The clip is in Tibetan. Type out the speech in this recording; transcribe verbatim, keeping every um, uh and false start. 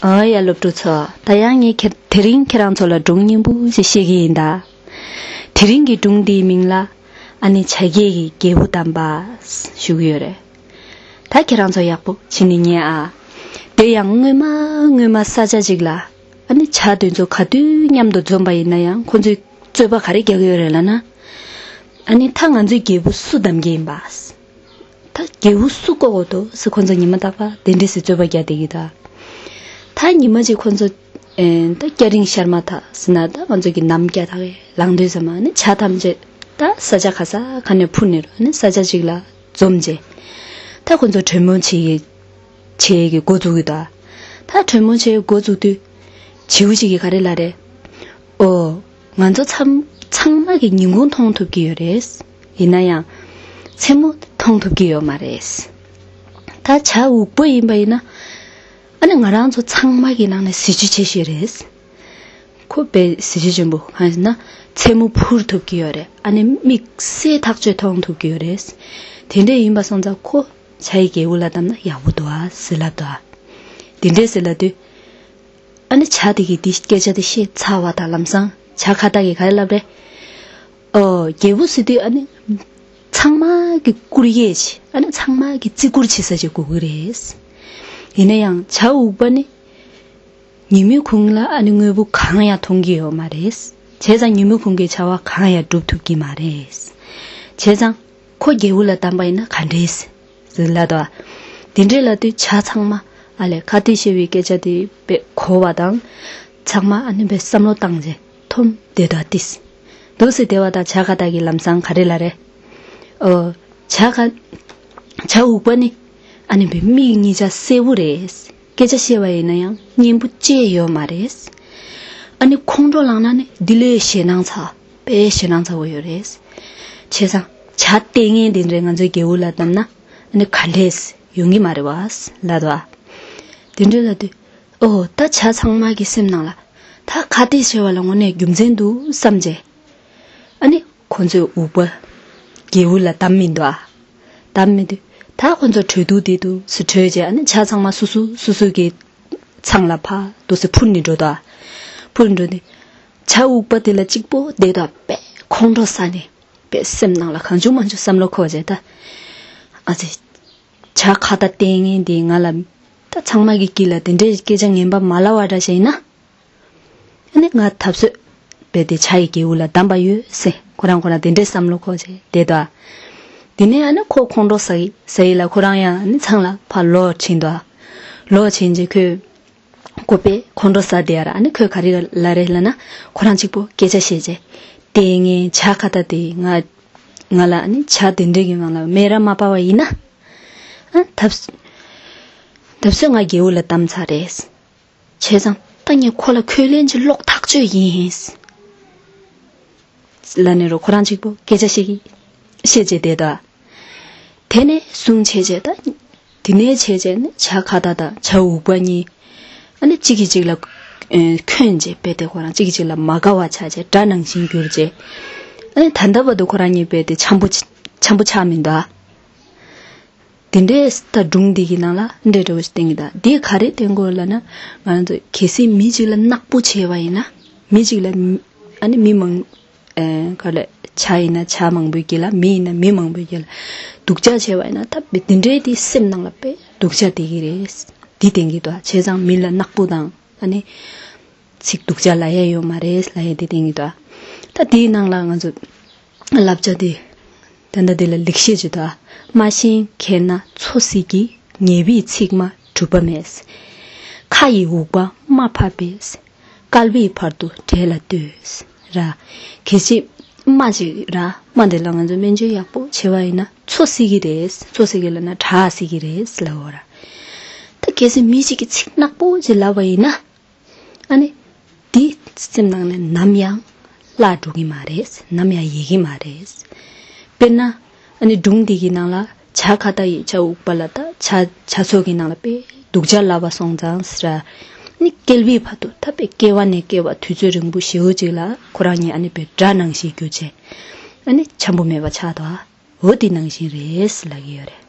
ཨ་ཡ་སློབ་ཕྲུག་ཚོ། ད་ཡང་ངས་ཁྱེད་དེ་རིང་ཁྱེད་རང་ཚོ་ལ་སྒྲུང་སྙན་པོ་ཞིག་བཤད་ཀྱི་ཡིན་ད། དེ་རིང་གི་སྒྲུང་འདིའི་མིང་ལ་ཨ་ནི་བྱ་རྒྱལ་གྱི་རྒྱལ་པོ་བདམས་པ་ཞུ་གི་ཡོད་རེད། ད་ཁྱེད་རང་ཚོ་ཡག་པོ་བྱས་ནས་ཉན་ཨ། དེ་ཡང་སྔོན་མ་སྔོན་མ་ས་ཆ་ཅིག་ལ་ཨ་ནི་བྱ་དེ་ཚོ་ག་དུས་མཉམ་དུ་འཛོམས་པ་ཡིན་ན་ཡང་ཁོ་ཚོས་རྩོད་པ་ག་རེ་རྒྱག་གི་ཡོད་རེད་ལབ་ན། ཨ་ནི་ད་ང་ཚོའི་རྒྱལ་པོ་སུ་བདམས་ཀྱི་ཡིན་པ། ད་རྒྱལ་པོ་སུ་བསྐོ་དགོས་འདུག་ཟེར་ཁོ་ཚོ་ཉི་མ་རྟག་པར་དེ་འདྲས་སེ་རྩོད་པ་རྒྱག་བསྡད་ཀྱི་འདུག་ད་ཉི་མ་གཅིག་ཁོ་ཚོ་ཨེ་ད་སྐྱ་རེངས་ཤར་མ་ཐག་ཟེར་ན་ད་ང་ཚོ་གི་ནམ་སྐྱ་ཐག་གི་ལངས་དུས་ཙམ་པ་ནི་བྱ་ཐམས་ཅད་ད་ས་ཆ་ག་ས་ག་ནས་འཕུར་ནས་རོ་ནི་ས་ཆ་གཅིག་ལ་འཛོམས་རྗེས། ད་ཁོ་ཚོ་གྲོས་མོལ་བྱེད་ཀྱི་བྱེད་ཀྱི་འགོ་བཙུགས་ཀྱི་འདུག་ད་གྲོས་མོལ་བྱེད་འགོ་བཙུགས་དུས་བྱིའུ་གཅིག་གིས་ག་རེ་ལབ་རེད། ཨོ། ང་ཚོ་ཚང་ཚང་མ་གི་ཉིན་གུང་མཐོང་ཐུབ་ཀྱི་ཡོད་རེད། ཡིན་ན་ཡང་མཚན་མོ་མཐོང་ཐུབ་ཀྱི་ཡོད་མ་རེད། ད་བྱ་འུག་པ་ཡིན་པ་ཡིན་ན། ཨ་ནི་ང་རང་ཚོ་ཚང་མ་གི་ནང་ནས་གཟི་བརྗིད་ཆེ་ཤོས་རེད། ཁོ་དཔེ་གཟི་བརྗིད་ཆེན་པོ་གང་ཡིན་ཟེར་ན། མཚན་མོ་འཕུར་ཐུབ་ཀྱི་ཡོད་རེད། ཨ་ནི་དམིགས་བསལ་ཐག་ཆོད་མཐོང་ཐུབ་ཀྱི་ཡོད་རེད། དེ་འདྲ་ཡིན་པ་སོང་ཙང་ཁོ་བྱ་ཡི་རྒྱལ་པོ་ལ་བདམས་ན་ཡག་པོ་འདུག་ཨ་ཟེར་ལབ་འདུག་ཨ། དེ་འདྲས་ཟེར་ལབ་དུས། ཨ་ནི་བྱ་དེ་གིས་འདི་སྐད་ཆ་དེ་བཤད་ཚར་བ་དང་ལམ་སང་བྱ་ཁྭ་ཏ་གིས་ག་རེ་ལབ་རེད། ཨོ། རྒྱལ་པོ་ཟེར་དུས་ཨ་ནི་ཚང་མ་གི་བཀུར་ཡས་བྱེད། ཨ་ནི་ཚང་མ་གི་བརྩི་བཀུར་བྱེད་ས་ཅིག་དགོས་ཀྱི་རེད། ཡིན་ན་ཡང་བྱ་འུག་པ་ནི་ཉིན་མོའི་གུང་ལ་ཨ་ནི་དངོས་པོ་གང་ཡང་མཐོང་གི་ཡོད་མ་རེད། བྱས་ཙང་ཉིན་མོའི་གུང་གི་བྱ་བ་གང་ཡང་སྒྲུབ་ཐུབ་ཀྱི་མ་རེད། བྱས་ཙང་ཁོ་རྒྱལ་པོ་ལ་བདམས་པ་ཡིན་ན་ག་འདྲས། ཟེར་ལབ་དོ། དེ་འདྲའི་ལབ་དུས་བྱ་ཚང་མ་ཨ་ལས་ཁྭ་ཏས་བཤད་པའི་སྐད་ཆ་དེ་དཔེ་གོ་བ་དང་། ཚང་མ་ཨ་ནི་དཔེ་བསམ་བློ་བཏང་རྗེས་འཐོམ་བསྡད་དོ་ཏིས། འདུག་སེ་བསྡད་པ་དང་བྱ་ཁྭ་ཏ་གིས་ལམ་སང་ག་རེ་ལབ་རེད། ཨོ། བྱ་ཁ། བྱ་འུག་པ་ནི་ཨ་ནི་དཔེ་མིག་གཉིས་ཆ་གསལ་པོ་རེད། སྐད་ཆ་བཤད་པ་ཡིན་ན་ཡང་སྙན་པོ་ཅི་ཡང་ཡོད་མ་རེད། ཨ་ནི་ཁོང་ཁྲོ་ལངས་ན་ནི་འདི་ལས་ཞེད་སྣང་ཚ། དཔེ་ཞེད་སྣང་ཚ་པོ་ཡོད་རེད། བྱས་ཙང་བྱ་ལྟས་ངན་དེ་འདྲས་ང་ཚོའི་རྒྱལ་པོ་ལ་བདམས་ན་ཨ་ནི་ག་འདྲས་ཡོང་གི་མ་རེད་བ་ལབ་དོ། དེ་འདྲས་ལབ་དུས་ཨོ་ད་བྱ་ཚང་མ་གི་སེམས་ནང་ལ་ད་ཁྭ་ཏས་བྱས་པ་ལ་དངོས་གནས་རྒྱུ་མཚན་འདུག་བསམ་རྗེས། ཨ་ནི་ཁོ་ཚོས་འུག་པ་རྒྱལ་པོ་ལ་བདམས་མི་འདུག་ཨ། བདམས་མི་འདུག་ད་ཁོ་ཚོ་གྲོས་བསྡུར་དེ་འདུག་སེ་གྲོས་རྗེས་ཨ་ནི་བྱ་ཚང་མ་སོ་སོ་སོ་སོ་གི་ཚང་ལ་ཕར་འདུག་སེ་འཕུར་ནས་འགྲོ་དོ། འཕུར་འགྲོ་ནས། བྱ་འུག་པ་དེ་ལ་གཅིག་པོ་བསྡད་དོ། དཔེ་ཁོང་ཁྲོ་ཟ་ནས་དཔེ་སེམས་ནང་ལ་གང་བྱུང་མང་བྱུང་བསམ་བློ་འཁོར་བྱས་ད། ཨ་ཙི། བྱ་ཁྭ་ཏ་ལྟས་ངན་དེ་ང་ལ་ད་ཚང་མ་གི་དཀྱིལ་ལ་དེ་འདྲའི་སྐད་ཆ་ངན་པ་མ་ལབ་པ་འདྲ་ཞིག་ཡིན་ན། ཨ་ནི་ང་ཐབས་བཟོས་རྦད་དེ་བྱ་ཡི་རྒྱལ་པོ་ལ་བདམས་པ་ཡོད་ཟེར་ཁོ་རང་ཁོ་རང་དེ་འདྲའི་བསམ་བློ་འཁོར་བྱས་བསྡད་དོ། དེ་ནས་ཨ་ནི་ཁོ་ཁོང་ཁྲོ་ཟ་ཡི་ཟ་ཡི་ལ་ཁོ་རང་ཡང་ཨ་ནི་ཚང་ལ་ཕར་ལོག་ཕྱིན་དོ། ལོག་ཕྱིན་རྗེས་ཁོས་ཁོ་དཔེ་ཁོང་ཁྲོ་ཟ་བསྡད་ཡ་ར་ཨ་ནི་ཁོས་ག་རེ་ལབ་རེད་ལབ་ན་ཁོ་རང་གཅིག་པོ་སྐད་ཆ་བཤད་རྗེས་ལྟས་ངན་བྱ་ཁྭ་ཏ་དེ་ང་ང་ལ་ཨ་ནི་བྱ་དེ་འདྲའི་གི་ནང་ལ་སྨད་ར་མ་སྤར་བ་ཡིན་ན། ཨ་ཐབས་ཐབས་བཟོས་ང་རྒྱལ་པོ་ལ་བདམས་ཚར་རེད། བྱས་ཙང་ད་ངས་ཁོ་ལ་ཁས་ལེན་གྱི་ལོག་ཐག་ཆོད་ཡིན། ལབ་ནས་རོ་ཁོ་རང་གཅིག་པོ་སྐད་ཆ་བཤད་ཀྱི་བཤད་བྱས་བསྡད་དོ། དེ་ནས་བཟུང་བྱས་བྱས་ད། དེ་ནས་བྱས་བྱས་ནས་བྱ་ཁྭ་ཏ་དང་བྱ་འུག་པ་གཉིས། ཨ་ནི་གཅིག་གིས་གཅིག་ལ་ཨེ་འཁོན་བྱས་རྦད་དེ་ཁོ་རང་གཅིག་གིས་གཅིག་ལ་མ་དགའ་བ་ཆགས་བྱས་དགྲ་ནང་བཞིན་གྱུར་བྱས། ཨ་ནི་ད་ལྟ་བར་དུ་ཁོ་རང་གཉིས་རྦད་དེ་འཆམ་པོ་འཆམ་པོ་ཆགས་མི་འདུག་ཨ། དེ་འདྲའི་ད་སྒྲུང་འདི་གི་ནང་ལ་འདྲ་འདྲ་བོ་ཞིག་བསྟན་གྱི་འདུག་འདི་ག་རེ་བསྟན་དགོས་ལབ་ན། ང་རང་ཚོ་གལ་སྲིད་མི་གཅིག་ལ་ནག་པོ་བྱས་པ་ཡིན་ན། མི་གཅིག་ལ་ཨ་ནི་མི་མང་ཨེ་ག་ལ་བྱ་ཡིན་ན་བྱ་མང་པོའི་རྒྱུད་ལ། མི་ཡིན་ན་མི་མང་པོའི་རྒྱུད་ལ་སྡུག་ཅག་བྱས་པ་ཡིན་ན། ད་དེ་འདྲའི་དེ་སེམས་ནང་ལ་དཔེ་སྡུག་ཅག་བསྡད་ཀྱི་རེད། འདི་བསྟན་གྱི་འདུག་བྱས་ཙང་མི་ལ་ནག་པོ་དང་ཨ་ནི་ཚིག་སྡུག་ཅག་ལབ་ཡ་ཡོད་མ་རེད་ལབ་ཡ་དེ་བསྟན་གྱི་འདུག་ད་དེའི་ནང་ལ་ང་ཚོ་བསླབ་བྱ་དེ། ད་ལྟ་འདི་ལ་ལེགས་བཤད་ཅིག་འདུག་རྨ་ཤིང་ཁྱེར་ན་མཚོ་སྲིད་ཀྱི། ཉེས་པའི་ཚིག་སྨྲ་གྲུབ་པ་མེད། ཁ་ཡི་འུག་པ་རྨ་ཕབ་པས། བསྐལ་པའི་བར་དུ་འབྲས་ལ་ལྟོས། ར། གལ་སྲིད་རྨ་ཅིག་ར་རྨ་འདི་ལ་ང་ཚོ་སྨན་བཅོས་ཡག་པོ་བྱས་པ་ཡིན་ན་མཚོ་སྲིད་ཀྱི་རེད། མཚོ་སྲིད་ཀྱི་ལབ་ན་བྲག་སྲིད་ཀྱི་རེད་ལབ་འོ་ར། ད་གལ་སྲིད་མི་ཞིག་གིས་ཚིག་ནག་པོ་ཅིག་ལབ་པ་ཡིན་ན། ཨ་ནི། འདི་སེམས་ནང་ནས་ནམ་ཡང་བརླག་འགྲོ་གི་མ་རེད། ནམ་ཡང་ཡལ་གི་མ་རེད། དཔེར་ན། ཨ་ནི་སྒྲུང་འདི་གི་ནང་ལ་བྱ་ཁྭ་ཏ་ཡིས་བྱ་འུག་པ་ལ་ད་བྱ་བྱ་ཚོགས་ཀྱི་ནང་ལ་དཔེ་སྡུག་ཅག་ལབ་པ་སོང་ཙང་ཟེར། ཨ་ནི་བསྐལ་པའི་བར་དུ་ད་དཔེ་བསྐལ་བ་ནས་བསྐལ་བ་དུས་ཚོད་རིང་པོ་ཞེ་པོ་ཅིག་ལ་ཁོ་རང་གཉིས་ཨ་ནི་དཔེ་དགྲ་ནང་བཞིན་གྱུར་བྱས། ཨ་ནི་འཆམ་པོ་མེད་པ་ཆགས་འདུག་འོ་དེ་ནང་བཞིན་རེད་ལབ་ཀྱི་ཡོད་རེད།